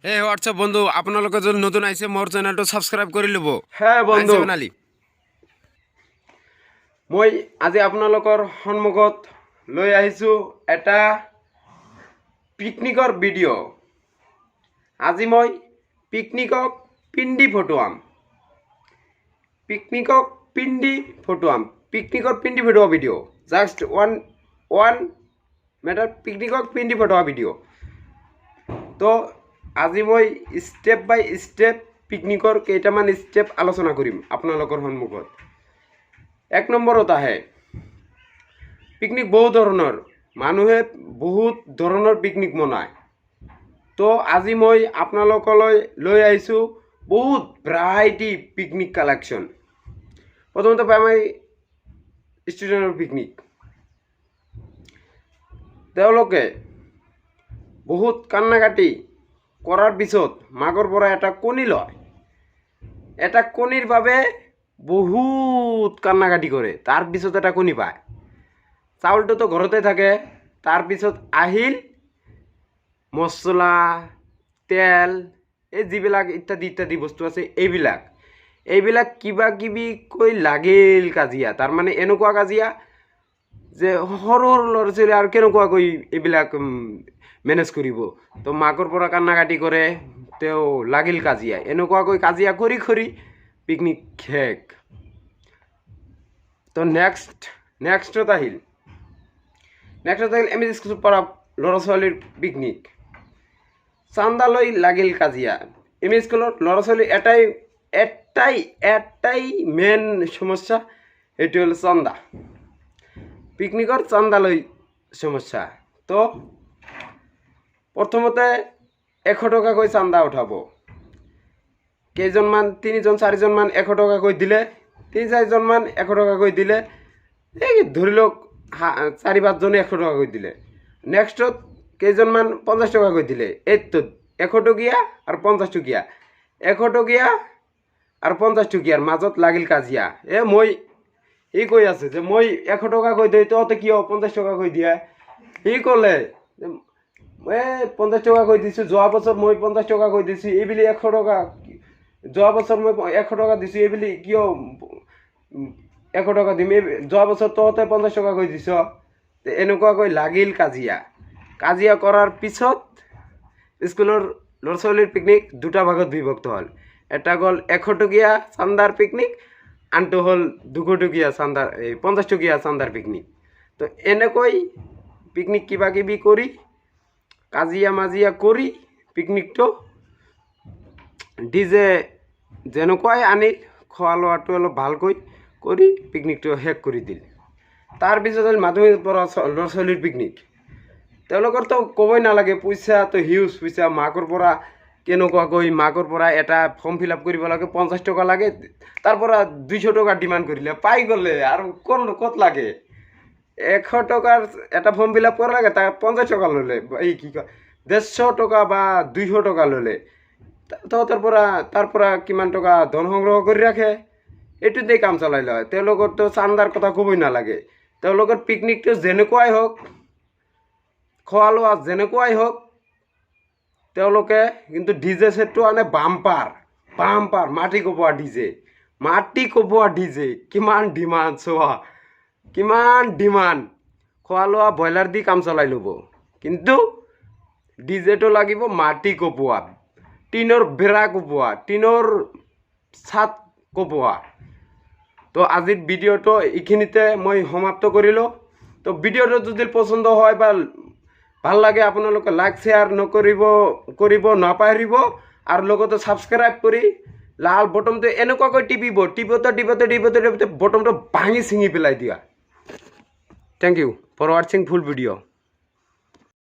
হে হোৱাটছআপ বন্ধু, আপোনালোকে যদি নতুন আহিছে, মোৰ চেনেলটো ছাবস্ক্ৰাইব কৰি ল'ব। হে বন্ধু, আহিছে বনালি। মই আজি আপোনালোকৰ সন্মুখত লৈ আহিছোঁ এটা পিকনিকৰ ভিডিঅ'। আজি মই পিকনিকক পিণ্ডি ফটোৱাম, পিকনিকক পিণ্ডি ফটোৱাম, পিকনিকৰ পিণ্ডি ফটোৱা video'. Just one one matter, পিকনিকক পিণ্ডি ফটোৱা ভিডিঅ'। তো আজি মই ষ্টেপ বাই ষ্টেপ পিকনিকৰ কেইটামান ষ্টেপ আলোচনা কৰিম আপোনালোকৰ সন্মুখত। এক নম্বৰত আহে পিকনিক। বহু ধৰণৰ মানুহে বহুত ধৰণৰ পিকনিক মনায়। তো আজি মই আপোনালোকলৈ লৈ আহিছোঁ বহুত ভেৰাইটি পিকনিক কালেকশ্যন। প্ৰথমতে পাম আমি ষ্টুডেণ্টৰ পিকনিক। তেওঁলোকে বহুত কান্না কাটি কৰাৰ পিছত মাকৰ পৰা এটা কণী লয়। এটা কণীৰ বাবে বহুত কান্না কাটি কৰে, তাৰপিছত এটা কণী পায়। চাউলটোতো ঘৰতে থাকে। তাৰপিছত আহিল মছলা, তেল, এই যিবিলাক ইত্যাদি ইত্যাদি বস্তু আছে, এইবিলাক কিবা কিবি কৈ লাগিল কাজিয়া। তাৰমানে এনেকুৱা কাজিয়া যে সৰু সৰু ল'ৰা ছোৱালী আৰু কেনেকুৱাকৈ এইবিলাক মেনেজ কৰিব? তো মাকৰ পৰা কান্না কাটি কৰে, তেওঁ লাগিল কাজিয়া। এনেকুৱাকৈ কাজিয়া কৰি কৰি পিকনিক শেষ। তো নেক্সটত আহিল এম ই স্কুলত পঢ়া ল'ৰা ছোৱালীৰ পিকনিক। চান্দালৈ লাগিল কাজিয়া। এম ই স্কুলত ল'ৰা ছোৱালীৰ এটাই মেইন সমস্যা, সেইটো হ'ল চান্দা। পিকনিকৰ চান্দালৈ সমস্যা। তো প্ৰথমতে 100 টকাকৈ চান্দা উঠাব। কেইজনমান, তিনিজন চাৰিজনমান 100 টকাকৈ দিলে, তিনি চাৰিজনমান 100 টকাকৈ দিলে, এই ধৰি লওক চাৰি পাঁচজনে 100 টকাকৈ দিলে। নেক্সটত কেইজনমান 50 টকাকৈ দিলে। এইটোত 100 টকীয়া আৰু 50 টকীয়া, 100 টকীয়া আৰু 50 টকীয়াৰ মাজত লাগিল কাজিয়া। এ মই, সি কৈ আছে যে মই 100 টকাকৈ দিওঁ, তহঁতে কিয় 50 টকাকৈ দিয়া? সি ক'লে যে এই 50 টকাকৈ দিছোঁ, যোৱা বছৰ মই 50 টকাকৈ দিছোঁ, এইবুলি 100 টকা, যোৱা বছৰ মই 100 টকা দিছোঁ, এইবুলি কিয় 100 টকা দিম? এই যোৱা বছৰ তহঁতে 50 টকাকৈ দিছ। তে এনেকুৱাকৈ লাগিল কাজিয়া। কাজিয়া কৰাৰ পিছত স্কুলৰ ল'ৰা ছোৱালীৰ পিকনিক দুটা ভাগত বিভক্ত হ'ল। এটা গ'ল 100 টকীয়া চান্দাৰ পিকনিক, আনটো হ'ল 200 টকীয়া চান্দাৰ, এই 50 টকীয়া চান্দাৰ পিকনিক। তো এনেকৈ পিকনিক কিবা কিবি কৰি, কাজিয়া মাজিয়া কৰি পিকনিকটো ডিজে যেনেকুৱাই আনিল, খোৱা লোৱাটো অলপ ভালকৈ কৰি পিকনিকটো শেষ কৰি দিল। তাৰপিছত হ'ল মাধ্যমিক পঢ়া ল'ৰা ছোৱালীৰ পিকনিক। তেওঁলোকৰতো ক'বই নালাগে, পইচাটো হিউজ পইচা। মাকৰ পৰা কেনেকুৱাকৈ, মাকৰ পৰা এটা ফৰ্ম ফিল আপ কৰিব লাগে, 50 টকা লাগে, তাৰ পৰা 200 টকা ডিমাণ্ড কৰিলে। পাই গ'লে আৰু ক'ত ক'ত লাগে? 100 টকাৰ এটা ফৰ্ম ফিল আপ কৰিব লাগে, তাক 50 টকা ল'লে, এই কি কয়, 150 টকা বা 200 টকা ল'লে। তহঁতৰ পৰা, তাৰ পৰা কিমান টকা ধন সংগ্ৰহ কৰি ৰাখে, এইটোতেই কাম চলাই লয়। তেওঁলোকৰতো চান্দাৰ কথা ক'বই নালাগে। তেওঁলোকৰ পিকনিকটো যেনেকুৱাই হওক, খোৱা লোৱা যেনেকুৱাই হওক, তেওঁলোকে কিন্তু ডিজে ছেটটো আনে বাম্পাৰ বাম্পাৰ, মাটি কপোৱা ডিজে, মাটি কপোৱা ডিজে। কিমান ডিমাণ্ড চোৱা, কিমান ডিমাণ্ড! খোৱা লোৱা ব্ৰইলাৰ দি কাম চলাই ল'ব, কিন্তু ডিজেটো লাগিব মাটি কপোৱা, টিনৰ বেৰা কপোৱা, টিনৰ চাট কপোৱা। তো আজিৰ ভিডিঅ'টো এইখিনিতে মই সমাপ্ত কৰিলোঁ। তো ভিডিঅ'টো যদি পচন্দ হয় বা ভাল লাগে, আপোনালোকে লাইক শ্বেয়াৰ নকৰিব, কৰিব নাপাহৰিব আৰু লগতে ছাবস্ক্ৰাইব কৰি লাল বটমটো এনেকুৱাকৈ টিপিব, টিপোতে টিপোতে টিপোতে টিপোতে বটমটো ভাঙি ছিঙি পেলাই দিয়া। Thank you for watching full video.